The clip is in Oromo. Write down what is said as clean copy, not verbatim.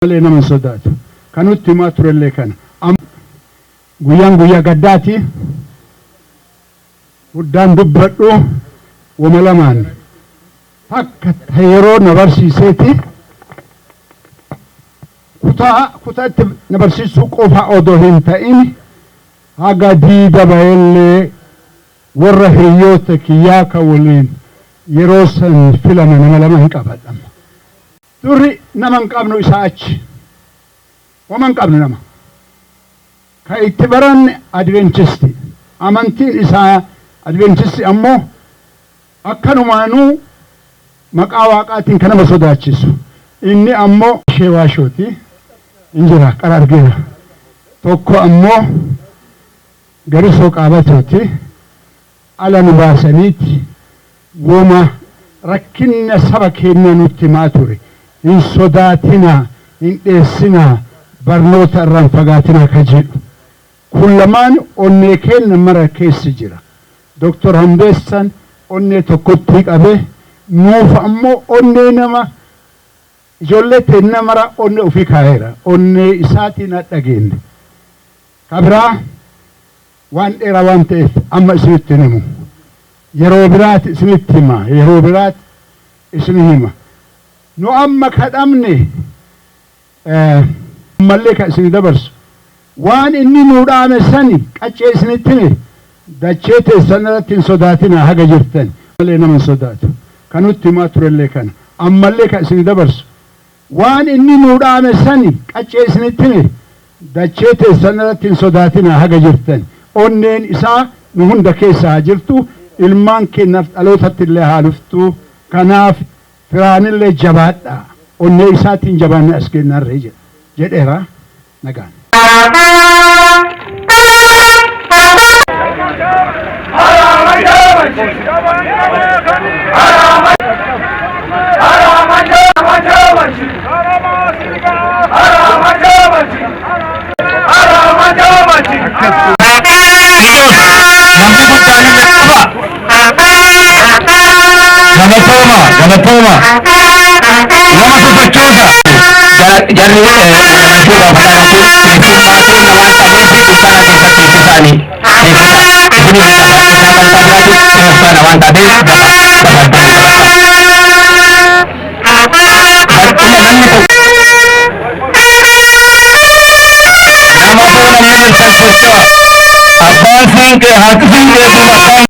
Malee nama hin sodaatu. Kan nutti himaa turellee kana. Guyyaan guyyaa gaddaati. Guddaan dubbadhu wama lamaan. Takka ta yeroo na barsiiseeti. Kutaa kutaatti na barsiisuu qofa odoo hin ta'in, haga diida ba'ellee warra hiriyoota kiyyaa ka waliin yeroo san filame nama lama hin qabadhama. Durri nama hin qabnu, isaa achi. Wama hin qabnu nama. Ka itti baranne Adventisti. Amantiin isaa Adventisti ammoo akkanumaanuu maqaa Waaqaatiin kan nama sodaachisu. Inni ammoo ishee waashooti. Hin jira, qara argeera. Tokko ammoo Garisoo Qaabatooti. Ala nu baasaniiti woma rakkinna saba keennaa nutti himaa ture. Hin sodaatinaa, hin dheessinaa, barnoota irraa hin fagaatinaa ka jedhu. Kun lamaan onnee keenna mara keessa jira. Doktor Hamdeessaan onnee tokkottii qabe, nuuf ammoo onnee nama ijoollee teenna mara onnee ufii kaayeera. Onnee isaatiin hadha geenne. Ka biraa waan dheeraa waan ta'eef amma isinitti hin himu. Yeroo biraati isinitti hima. Yeroo biraati isin hima. Nu amma kadhamne ammallee kan isin dabarsu. Waan inni nuu dhaame sani qaccee isinitti hime, dachee teessan irratti hin sodaatinaa haga jirtan. Malee nama hin sodaatu. Kan nutti himaa turellee kana. Ammallee kan isin dabarsu. Waan inni nuu dhaame sani qaccee isinitti hime, dachee teessan irratti hin sodaatinaa haga jirtan. Onneen isaa nu hunda keessa haa jirtu. Ilmaan keenyaaf dhalootatti illee haa luftu. Kanaaf firaanillee jabaadhaa. Onnee isaatiin jabaannee as kennarree jedheera, nagaan. Namni guddaan illee qaba. Galatooma, galatooma. Nama sosochoosa. Jarri gammachuu gaafataa kun keessummaa keenya waan ta'eef dukkana keessatti teessisaanii teessisa. Isinii harkisaa balfaa biraatti teessana waan taateef dafa dafa Barcuma namni tokko nama koo, namni jirtan socho'a. Abbaan siinqee, haati siinqee kun abbaan